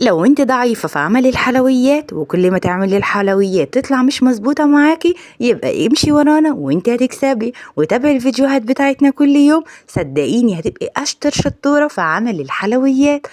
لو انت ضعيفة في عمل الحلويات وكل ما تعملي الحلويات تطلع مش مظبوطة معاكي، يبقى امشي ورانا وانت هتكسبي، وتابعي الفيديوهات بتاعتنا كل يوم، صدقيني هتبقي اشطر شطورة في عمل الحلويات.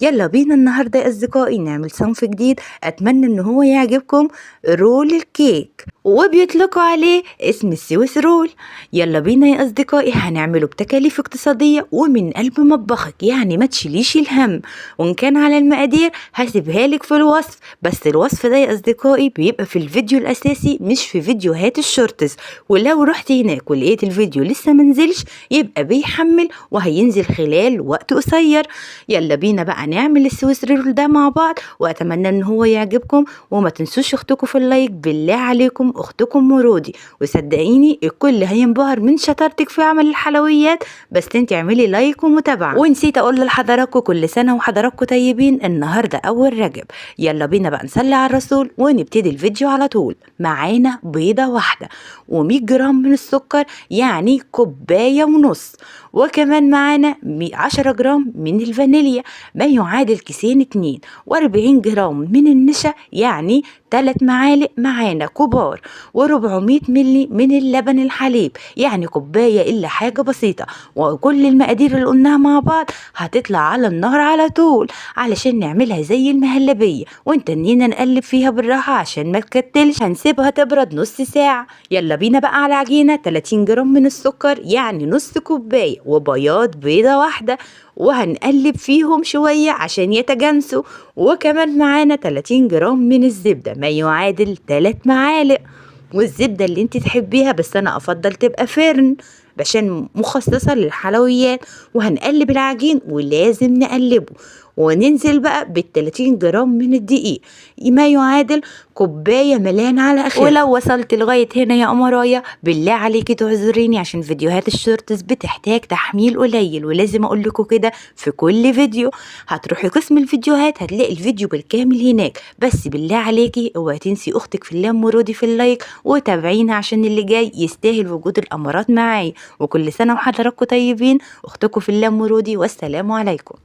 يلا بينا النهاردة يا اصدقائي نعمل صنف جديد، اتمنى ان هو يعجبكم، roll الكيك وبيطلقوا عليه اسم ال Swiss roll. يلا بينا يا اصدقائي هنعمله بتكاليف اقتصادية ومن قلب مطبخك، يعني ما تشيليش الهم. وان كان على المقادير هسيبها لك في الوصف، بس الوصف ده يا اصدقائي بيبقى في الفيديو الاساسي مش في فيديوهات ال shorts، ولو رحت هناك ولقيت الفيديو لسه منزلش يبقى بيحمل وهينزل خلال وقت قصير. يلا بينا بقى نعمل ال Swiss roll ده مع بعض، واتمنى ان هو يعجبكم، وما تنسوش اختكم في ال like بالله عليكم، اختكم مرودي، وصدقيني الكل هينبهر من شطارتك في عمل الحلويات، بس انت اعملي like ومتابعة. ونسيت اقول لحضراتكم كل سنة وحضراتكم طيبين، النهارده اول رجب. يلا بينا بقى نصلي على الرسول ونبتدي الفيديو على طول. معانا بيضة واحدة و100 جرام من السكر يعني كوباية ونص، وكمان معانا 10 جرام من الفانيليا ما يعادل كيسين 2، و40 جرام من النشا يعني 3 معالق معانا كبار، و400 ملي من اللبن الحليب يعني كوباية إلا حاجة بسيطة. وكل المقادير اللي قلناها مع بعض هتطلع على النار على طول علشان نعملها زي المهلبية، وانتنينا نقلب فيها بالراحة عشان ما تكتلش، هنسيبها تبرد نص ساعة. يلا بينا بقى على العجينة. 30 جرام من السكر يعني نص كوباية، وبياض بيضة واحدة، وهنقلب فيهم شوية عشان يتجانسوا، وكمان معانا 30 جرام من الزبدة ما يعادل 3 معالق، والزبدة اللي انت تحبيها بس انا افضل تبقى فرن عشان مخصصة للحلويات. وهنقلب العجين ولازم نقلبه، وننزل بقى بال30 جرام من الدقيق ما يعادل كوباية ملان على اخرها. ولو وصلت لغاية هنا يا قمرايا بالله عليكي تعذريني عشان فيديوهات ال shorts بتحتاج تحميل قليل، ولازم اقول لكم كده في كل فيديو. هتروحي قسم الفيديوهات هتلاقي الفيديو بالكامل هناك، بس بالله عليكي اوعي تنسي اختك في الله مرودي في ال like، وتابعينا عشان اللي جاي يستاهل وجود الامارات معايا. وكل سنة وحضراتكم طيبين، اختكم في الله مرودي، والسلام عليكم.